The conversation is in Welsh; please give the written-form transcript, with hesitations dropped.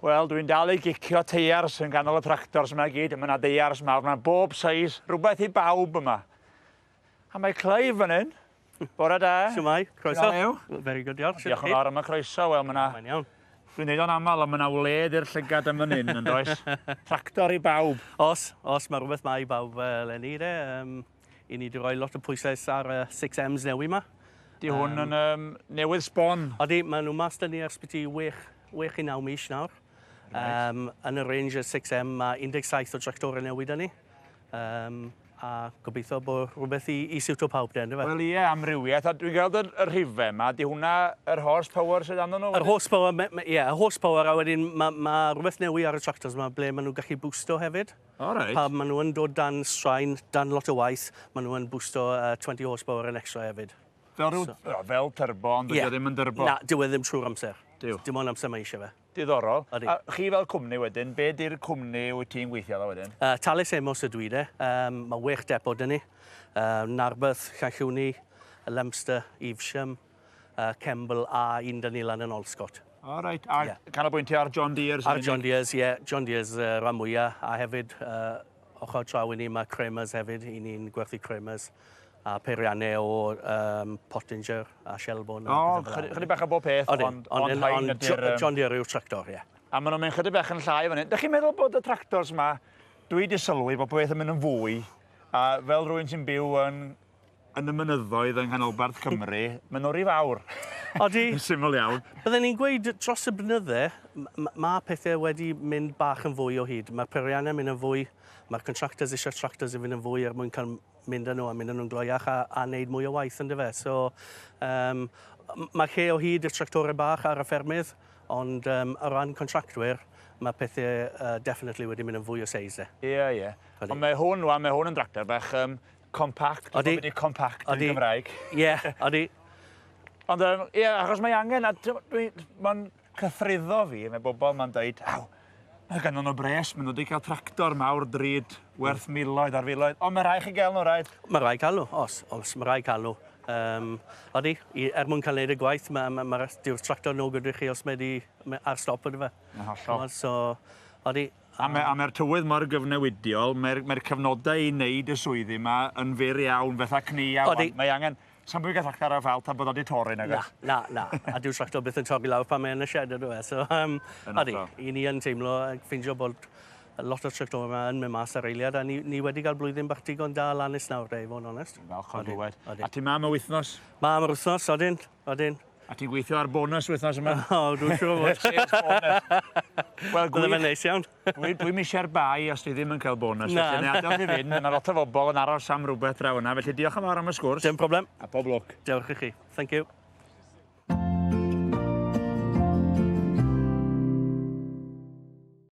Wel, dwi'n dal i gicio teiars yn ganol y tractors yma i gyd. Mae yna deiars mawr, mae bob seis, rhywbeth i bawb yma. A mae Clive fan hyn. Bore da. Shwmae, croeso. Very good, diolch. Diolch yn fawr am y croeso. Wel, mae yna... Mae'n iawn. Dwi'n neud o'n aml, ond mae yna wledd i'r llygad yn fan hyn, yn does? Tractor i bawb. Os, os, mae rhywbeth mae i bawb eleni, de. I ni wedi rhoi lot o pwyslais ar y 6Ms newi yma. Di hwn yn um, newydd sbon. Odi, maen nhw mas 'da ni ers byti 6 i 9 mis nawr. Right. Yn y range y 6M mae 17 o tractorau newydd 'da ni. A gobeithio bod rhywbeth i siwto pawb de, yndyfe? Wel ie, amrywiaeth. A dwi'n gweld yr rhifau yma, di hwnna yr horsepower sydd arnyn nhw? Yr horsepower, ie, y horsepower, a wedyn mae ma rhywbeth newydd ar y tractors yma ble maen nhw'n gallu boosto hefyd. O, reit. Pan maen nhw yn dod dan straen, dan lot o waith, maen nhw yn boosto 20 horsepower yn extra hefyd. Fel rhyw, so, fel turbo, ond dydy o ddim yn turbo. Na, dyw e ddim trwy'r amser. Dyw. Dim ond amser mae eisiau fe. Diddorol. Odi. A chi fel cwmni wedyn, be di'r cwmni wyt ti'n gweithio iddo wedyn? Talais Amos ydw i de. Mae 6 depo 'da ni. Narberth, Llanllwni, Leominster, Evesham, Kemble a un 'da ni lan yn Alscot. O reit, a yeah, canolbwyntio ar John Deere? Ar John Deere's, ie. Yeah. John Deere's rhan mwyaf, a hefyd ochr draw i ni mae Kramers hefyd, i ni'n gwerthu Kramers a peiriannau o Pottinger a Shelbourne. O, chydig bach o bob peth, ond on, on, on, ydy'r... John Deere yw'r tractor, ie. Yeah. A maen nhw'n mynd chydig bach yn llai fan hyn. Dych chi'n meddwl bod y tractors yma, dwi wedi sylwi bod peth yn mynd yn fwy, a fel rhywun sy'n byw yn y mynyddoedd yng nghanolbarth Cymru, maen nhw'n rhy fawr. Odi. Yn syml iawn. Byddwn ni'n gweud dros y blynydde, mae pethau wedi mynd bach yn fwy o hyd. Mae'r peiriannau mynd yn fwy, mae'r contractors eisiau tractors i fynd yn fwy er mwyn cael mynd â nhw a mynd â nhw'n gloiach a wneud mwy o waith, yndyfe. So, mae lle o hyd i'r tractorau bach ar y ffermydd, ond o ran contractwyr, mae pethau definitely wedi mynd yn fwy o seis de. Ie, ie. Ond mae hwn, wan, mae hwn yn dractor bach compact. Odi. Dwi'n compact yn Gymraeg. Ie, odi. Ond ie, achos mae angen, a mae'n cythruddo fi, mae bobl ma'n dweud, aw, mae ganddyn nhw bres, maen nhw wedi cael tractor mawr drud, werth miloedd ar filoedd, ond mae rhaid chi gael nhw, rhaid? Mae rhaid cael nhw, os, os, mae rhaid cael nhw. Odi, er mwyn cael neud y gwaith, mae, ma, ma, dyw'r tractor no good i chi os mae di ar stop ydy fe. Yn hollol. So, odi. A mae'r tywydd mor gyfnewidiol, mae'r mae cyfnodau i wneud y swyddi yma yn fyr iawn, fatha cnia. Odi. Mae angen, Sa'n bwyd gael tractor ar ffal tan bod o wedi torri, nag oes? Na, na, na. A dyw'r tractor byth yn torri lawr pan mae yn y shed, ydw e. So, odi, i ni yn teimlo, ffeindio bod lot o'r tractor yma yn mynd mas ar eiliad, a ni wedi cael blwyddyn bach digon da lan nes nawr, de, i fod yn onest. Dwi'n falch o glywed. A ti ma am y wythnos? Ma am yr wythnos, odyn, odyn. A ti'n gweithio ar bonus wythnos yma? O, dwi'n siŵr fod. Sales bonus. Wel, gwych. Bydde fe'n neis iawn. Dwi'm eisiau'r bai os dwi ddim yn cael bonus. Na. Felly, na adael fi fynd. Mae yna lot o bobl yn aros am rhywbeth draw yna. Felly diolch yn fawr am y sgwrs. Dim problem. A pob lwc. Diolch i chi. Thank you.